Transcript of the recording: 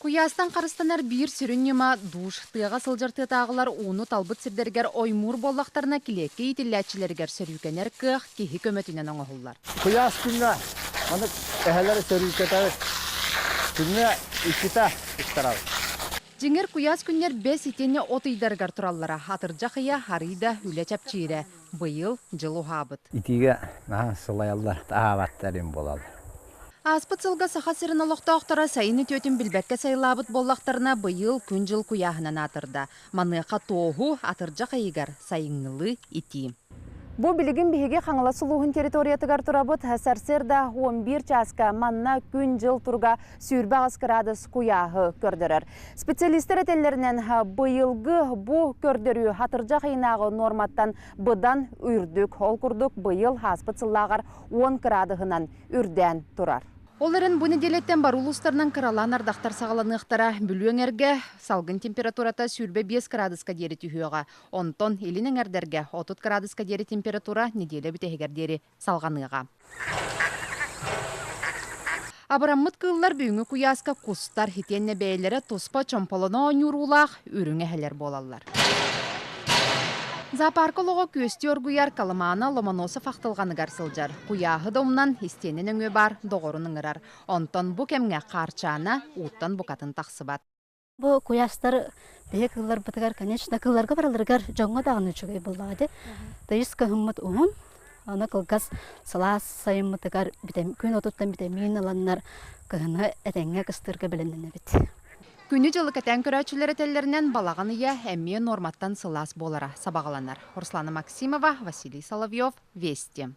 Куйаастан харыстанар биир сүрүн ньыма душ. Тыаҕа сылдьар тыатааҕылар ууну талбыт сирдэригэр оймуур буоллахтарына килиэккэ иитиллээччилэригэр сөрүүкэнэр кыах киһи көмөтүнэн оҥоһуллар. Куйаас күҥҥэ маннык эһэлэри сөрүүкэтэбит. Күҥҥэ иккитэ ыттарабыт. Дьиҥэр куйаас күннэр бэс итиэннэ от ыйдарыгар тураллара. Атырдьах ыйа арыый да үлэ чэпчиирэ. Быйыл дьыл уһаабыт. Итиигэ наһаа сылайаллар, аһаабаттар им буолаллар. Ааспыт сылга Саха сирин олохтоохторо сайын үтүөтүн билбэккэ сайылаабыт буоллахтарына, быйыл күн-дьыл куйааһынан аатырда. Маныаха туоһу атырдьах ыйыгар сайыҥҥылыы итии. Бу билигин биһиги Хаҥалас улууһун территориятыгар турабыт. Сарсыарда 11 чааска манна күн-дьыл туруга 28 кыраадыс куйааһы көрдөрөр. Специалистар этэллэринэн, быйылгы бу көрдөрүү атырдьах ыйынааҕы нуорматтан быдан үрдүк. Ол курдук быйыл ааспыт сыллааҕар 10 кыраадыһынан үрдээн турар. Ол эрэн бу нэдиэлэттэн бары улуустарынан кыралаан ардахтар саҕаланыахтара. Бүлүү эҥэргэ салгын температурата 25 кыраадыска диэри түһүөҕэ. Онтон илин эҥэрдэргэ 30 кыраадыска диэри температура нэдиэлэ бүтэһигэр диэри салҕаныаҕа. Абыраммыт кыыллар бүгүҥҥү куйааска кустар, итиэннэ бэйэлэрэ туспа чомполоно оонньууруулаах үрүҥ эһэлэр буолаллар. Зоопарка олоҕо күөстүү оргуйар Колымана Ломоносов ахтылҕаныгар сылдьар. Куйааһы да умнан, истиэнэ нөҥүө баар доҕорун ыҥырар. Онтон бу кэмҥэ Хаарчаана ууттан букатын тахсыбат. Бу куйаастар биһи кыылларбытыгар, конечно, кыылларга бараларыгар дьоҥҥо даҕаны үчүгэй буоллаҕа дии. Тыйыс кыһыммыт уһун, аны кылгас сылаас сайыммытыгар күн отуттан битэмиин ыланнар кыһыны этэҥҥэ кыстыырга бэлэмнэнэбит. Күнү-дьылы кэтээн көрөөччүлэр этэллэринэн, балаҕан ыйа эмиэ нуорматтан сылаас буолара сабаҕаланар. Руслана Максимова, Василий Соловьев, Вести.